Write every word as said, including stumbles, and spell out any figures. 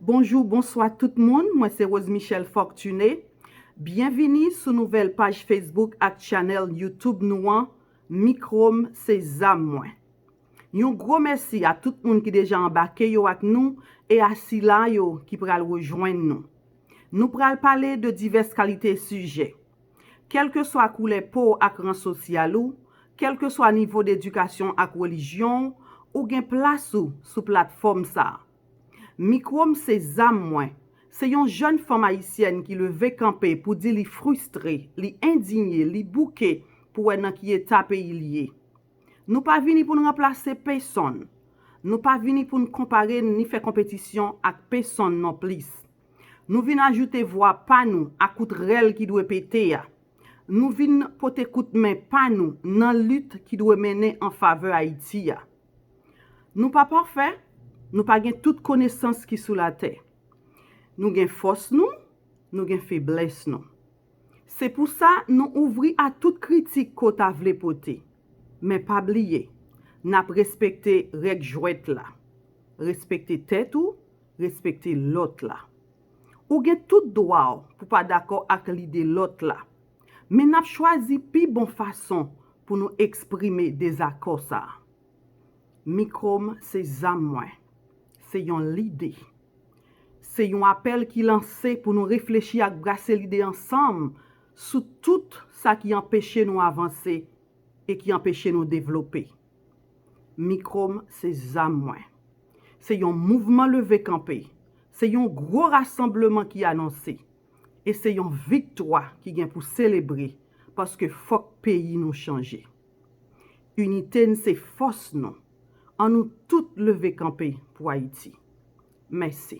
Bonjou, bonswa tout moun, mwen se Rose Michelle Fortuné. Byenvini sou nouvèl paj Facebook ak channel YouTube nou an, Mikwo m se zam mwen. Yon gwo mèsi a tout moun ki deja anbake yo ak nou e a sila yo ki pral rejwenn nou. Nou pral pale de divès kalite sijè. Kèlkeswa koulè po w ak ran sosyal ou, kèlkeswa nivo dedikasyon ak relijyon w, ou gen plas ou sou platfòm sa a. Mikwo m se zam mwen. Se yon jèn fanm ayisyèn ki leve kanpe pou di li fristre, li endinye, li bouke pou wè nan ki eta peyi l ye. Nou pa vini pou n ranplase pesonn. Nou pa vini pou n konpare n ni fè konpetisyon ak pesonn nonplis. Nou vin ajoute vwa pa nou a kout rèl ki dwe pete a. Nou vin pote kout men pa nou nan lit ki dwe mennen an favè Ayiti a. Nou pa pafè, nou pa gen tout konesans ki sou latè. Nou gen fòs nou, nou gen feblès nou. Se pou sa nou ouvri a tout kritik ke w ta vle pote. Men pa bliye, n ap respekte règ jwèt la. Respekte tèt ou, respekte lòt la. Ou gen tout dwa w pou pa dakò ak lide lòt la. Men n ap chwazi pi bon fason pou nou eksprime dezakò sa a. Mikwo m se zam mwen. Se yon lide. Se yon apèl ki lanse pou nou reflechi ak brase lide ansanm sou tout sa ki anpeche nou avanse e ki anpeche nou devlope. Mikwo m se zam mwen. Se yon mouvman leve kanpe. Se yon gwo rasanbleman ki anonse. E se yon viktwa ki gen pou selebre paske fòk peyi nou chanje. Inite n se fòs nou. An nou tout leve kanpe pou Ayiti. Mèsi.